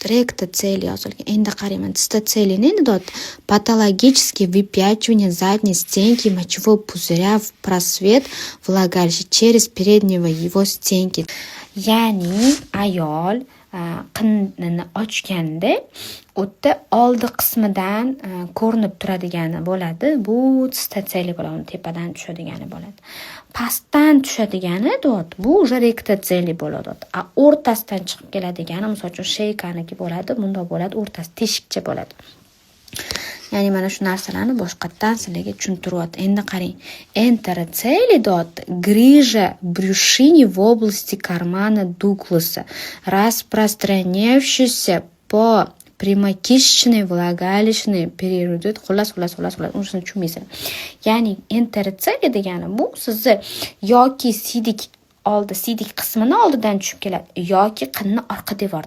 Ректоцеле yozilgan. Endi qarayman, цистоцеле ni endi deyapti. Патологическое выпячивание задней стенки мочевого пузыря в просвет влагалища через переднего его стенки. Ya'ni ayol qinini ochganda, u yerda oldi qismidan ko'rinib turadigani bo'ladi. Bu цистоцеле bo'ladi, uni tepadan tushadigani bo'ladi. Pastdan tushadigani deyapti, bu уже ректоцеле bo'ladi. A o'rtasidan chiqib keladigani, misol uchun, шейка niki bo'ladi, bundoq bo'ladi, o'rtasi teshikcha bo'ladi. Ya'ni mana shu narsalarni boshqatdan sizlarga tushuntiryapti. Endi qarang, энтероцеле deyapti, грыжа брюшины в области кармана Дугласа, распространявшийся по прямокишечной влагалищной период. Xullas, xullas, xullas, xullas, unisini tushunmaysizlar. Ya'ni энтероцеле degani bu sizni yoki siydik oldi, siydik qismini oldidan tushib keladi yoki qinni orqa devor